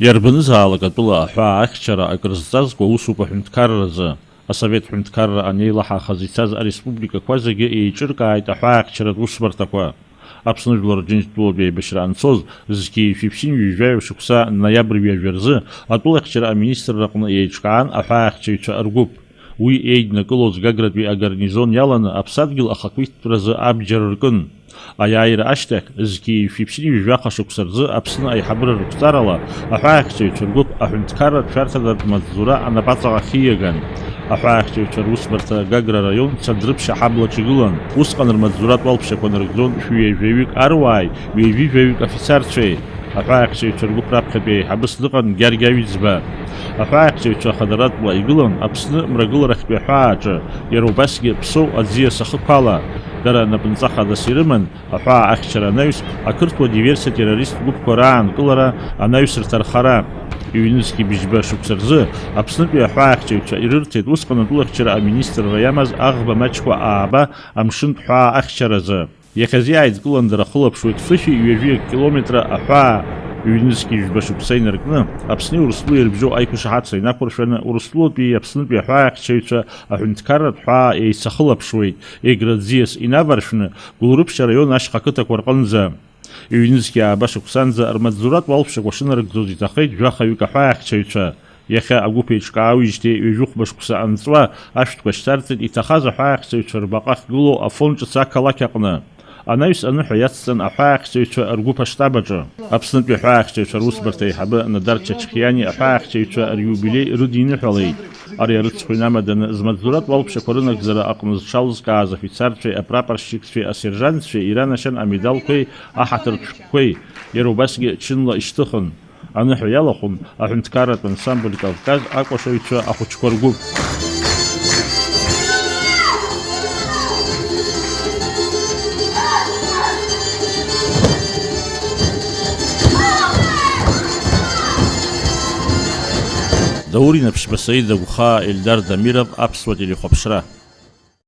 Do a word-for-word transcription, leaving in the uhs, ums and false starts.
Иарбанызаалак атәыла аҳәаа ахьчара акрызҵазкуа усуп аҳәынҭқарразы. Асовет ҳәынҭқарра анеилаҳахаз ицаз ареспубликақәа зегьы еиҿыркааит аҳәаахьчаратә усбарҭақәа. Аԥсны Жәлар Џьынџьтәылатә еибашьра анцоз, зқьи жәшәи ԥшьынҩажәи жәаҩа шықәса ноиабр ҩажәа рзы атәылахьчара аминистрраҟны еиҿкаан аҳәаахьчаҩцәа ргәыԥ. Уи еиднакылоз Гагратәи агарнизон иаланы аԥсадгьыл ахақәиҭтәразы абџьар ркын. Аиааира ашьҭахь, зқьи жәшәи ԥшьынҩажәи жәаха шықәса рзы Аԥсны аиҳабыра рықәҵарала аҳәаахьчаҩцәа ргәыԥ аҳәынҭқарратә шәарҭадатә маҵзура анапаҵаҟа ахьиаган. Аҳәаахьчаҩцәа русбарҭа Гагра араион Цадрыԥшь аҳаблаҿ игылан. Усҟан рмаҵзуратә уалԥшьақәа нарыгӡон шәҩеи жәаҩык аруааи, ҩажәи жәаҩык афицарцәеи. Аҳәаахьчаҩцәа ргәыԥ раԥхьатәи аиҳабыс дыҟан Гьаргь Аҩӡба. Аҳәаахьчаҩцәа хадаратәла игылан Аԥсны мрагыларахьтәи аҳәаа аҿы, иара убасгьы Ԥсоу аӡиас ахықәала. Дара напынҵа хадас ирыман аҳәаа ахьчара анаҩс, ақырҭуа диверсиа-террористтә гәыԥқәа раанкылара, анаҩсырҭа рхара. Ҩнызқьи быжьба шықәса рзы Аԥснытәи аҳәаахьчаҩцәа ирырҭеит усҟан атәылахьчара аминистрра иамаз аӷба маҷқәа ааба амшынтә ҳәаа ахьчаразы. Иахьазы иааидкылан дара хылаԥшуеит фышәи ҩажәи акилометра аҳәаа. Ҩнызқьи жәба шықәса инаркны, Аԥсни Урыстәылеи ирыбжьоу аиқәышаҳаҭра инақәыршәаны, Урыстәылатәи Аԥснытәи аҳәаахьчаҩцәа аҳәынҭқарратә ҳәаа еицахылаԥшуеит, Егра аӡиас инаваршәны, Гәылрыԥшь араион ашьха қыҭақәа рҟынӡа. Ҩнызқьи ааба шықәсанӡа рмаҵзуратә уалԥшьақәа шынарыгӡоз иҭахеит жәахаҩык аҳәаахьчаҩцәа. Иахьа агәыԥ еиҿкаауеижьҭеи ҩажәихәба шықәса анҵуа, ашәҭқәа шьҭарҵеит иҭахаз аҳәаахьчаҩцәа рбаҟа ахьгылоу Афон ҿыц ақалақь аҟны. Анаҩс аныҳәа иацҵан аҳәаахьчаҩцәа ргәыԥ аштаб аҿы. Аԥснытәи аҳәаахьчаҩцәа русбарҭа аиҳабы Надар Чачхиани аҳәаахьчаҩцәа риубилеи рыдиныҳәалеит. Ари арыцхә инамаданы змаҵзуратә уалԥшьақәа рынагӡара аҟны зҽалызкааз афицарцәеи апрапорщикцәеи асержантцәеи иранашьан амедалқәеи аҳаҭыртә шәҟәқәеи, иара убасгьы чынла ишьҭыхын. Аныҳәа иалахәын аҳәынҭқарратә ансамбль Кавказ акәашаҩцәа ахәыҷқәа ргәыԥ. Даур Инаԥшьба, Саида Гәхаа, Ельдар Дамиров, Аԥсуа телехәаԥшра.